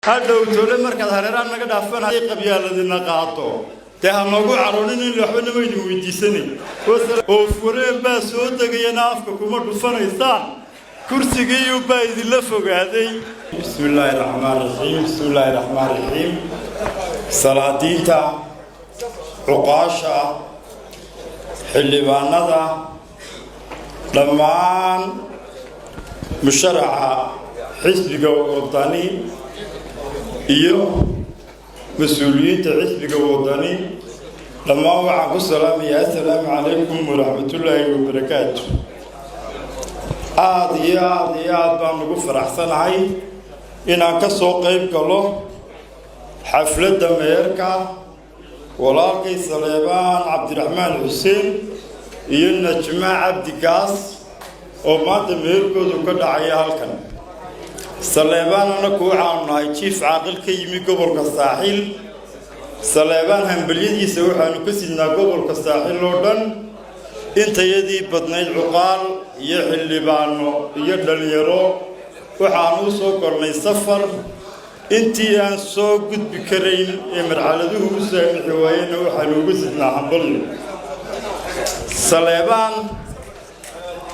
Hadhow tole markaad hareeraha naga dhaafan, hadday qabyaaladina qaato, dee ha noogu caroonin in waxba namaynu weydiisanay oo fureen baa soo degayana afka kuma dhufanaysaan. Kursigiiyuu baa idinla fogaaday. Bismi illaahi raxmaan raxiim, bismi illaahi raxmaan raxiim. Salaadiinta, cuqaasha, xildhibaanada, dhammaan musharaxa xisbiga Wadani iyo mas-uuliyiinta xisbiga Wadani, dhammaan waxaan ku salaamayaa: assalaamu calaykum waraxmatullaahi wabarakaatu. Aada iyo aada iyo aada baan ugu faraxsanahay inaan ka soo qayb galo xafladda meherka walaalkay Saleebaan Cabdiraxmaan Xuseen iyo Najma Cabdi Gaas oo maanta meherkoodu ka dhacaya halkan. Saleebaan anaku waxaanu nahay jiif caaqil ka yimi gobolka Saaxiil. Saleebaan hambalyadiisa waxaanu ka sidnaa gobolka Saaxiil oo dhan, intayadii badnayd, cuqaal iyo xildhibaano iyo dhalinyaro. Waxaanu u soo kornay safar. Intii aan soo gudbi karayn ee marxaladuhu u saamixi waayeenna, waxaanu uga sidnaa hambalyo. Saleebaan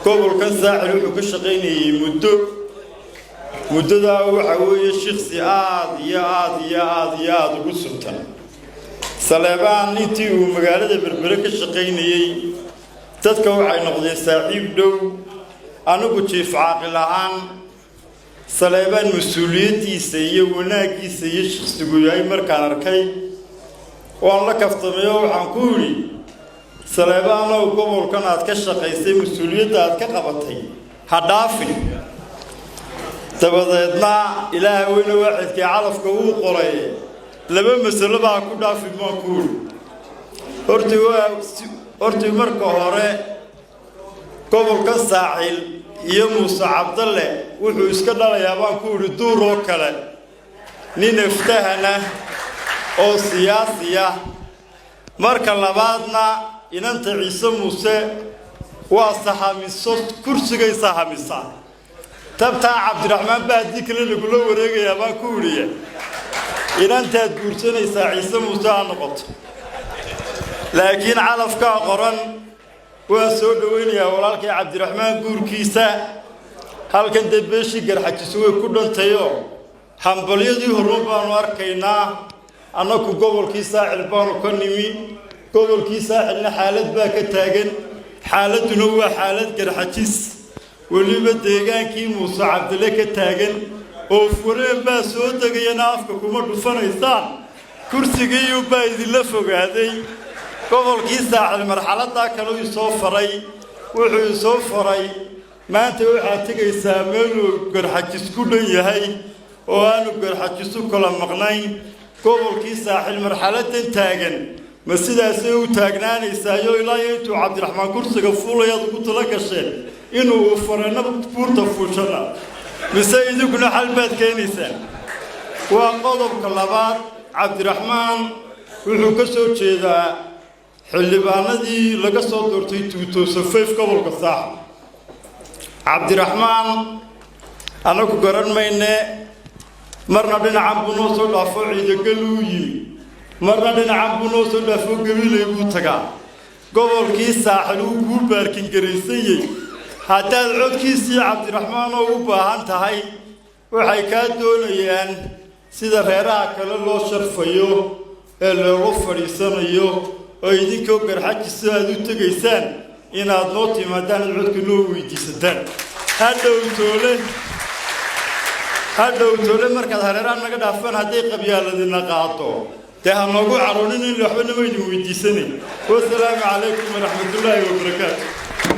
gobolkan Saaxil wuxuu ka shaqaynayey muddo. Muddadaa waxa weeye shiksi aada iyo aada iyo aada iyo aada ugu suntan. Saleebaan intii uu magaalada Berbere ka shaqaynayey, dadka waxay noqdeen saaxiib dhow. Anigu jiif caaqil ahaan, Saleebaan mas-uuliyaddiisa iyo wanaaggiisa iyo shiksigu yahay markaan arkay, waan la kaftamay oo waxaan ku idhi: "Saleebaanow, gobolkan aad ka shaqaysay, mas-uuliyadda aad ka qabatay ha dhaafin." Dabadeedna Ilaaha weyne waaxidkii calafka uu qoray, laba masalo baa ku dhaafin baan ku idhi. Horti waa hortii marka hore, gobolka Saaxil iyo Muuse Cabdalle wuxuu iska dhalayaa, baan ku idhi, duur oo kale, nin aftahana oo siyaasiya. Marka labaadna, inanta Ciise Muuse waa sahamiso, kursigay sahamisaa. Tabtaa Cabdiraxmaan baa haddii kale lagula wareegayaa, baan ku idhiye, inantaad guursanaysaa Ciise Muuse ha noqoto. Laakiin calafkaa qoran. Waan soo dhowaynayaa walaalkay Cabdiraxmaan guurkiisa. Halkan dee beeshii Garxajiso way ku dhantayoo hambalyadii horun baanu arkaynaa. Annaku gobolkii Saaxil baanu ka nimi. Gobolkii Saaxilna xaalad baa ka taagan, xaaladduna waa xaalad Garxajis, weliba deegaankii Muuse Cabdille ka taagan oo fureen baa soo degayana afka kuma dhufanaysaan. Kursigiiyuu baa idinla fogaaday. Gobolkii Saaxil marxaladdaa kaleu isoo faray. Wuxuu isoo faray: maanta waxaad tegaysaa meeluu Garxajis ku dhan yahay oo aanu Garxajisu kala maqnayn. Gobolkii Saaxil marxaladan taagan ma sidaasay u taagnaanaysaayo ilaa iyo intuu Cabdiraxmaan kursiga fuulayaad ugu tala gasheen inuu fareenno buurta fuushana, mise idinkuna xal baad keenaysaan? Waa qodobka labaad. Cabdiraxmaan wuxuu ka soo jeedaa xildhibaanadii laga soo doortay 2005 gobolka Saaxil. Cabdiraxmaan annagu garan mayne, marna dhinacan buu noo soo dhaafo Ciidagaluu yimi, marna dhinacan buu noo soo dhaafo Gabiley buu tagaa. Gobolkii Saaxil uu kuu baarkin garaysanyey. Haddaad codkiisii Cabdiraxmaan oo u baahan tahay, waxay kaa doonayaan sida reeraha kale loo sharfayo ee looga fadhiisanayo oo idinkoo Garxajisa aad u tegaysaan inaad noo timaadaan, ad codka noo weydiisataan. Hadhow toole, hadhow toole markaad hareeraha naga dhaafaan, hadday qabyaaladina qaato, dee ha noogu caroonin in waxba namaynu weydiisanay. Wasalaamu calaykum waraxmatullaahi wabarakaatu.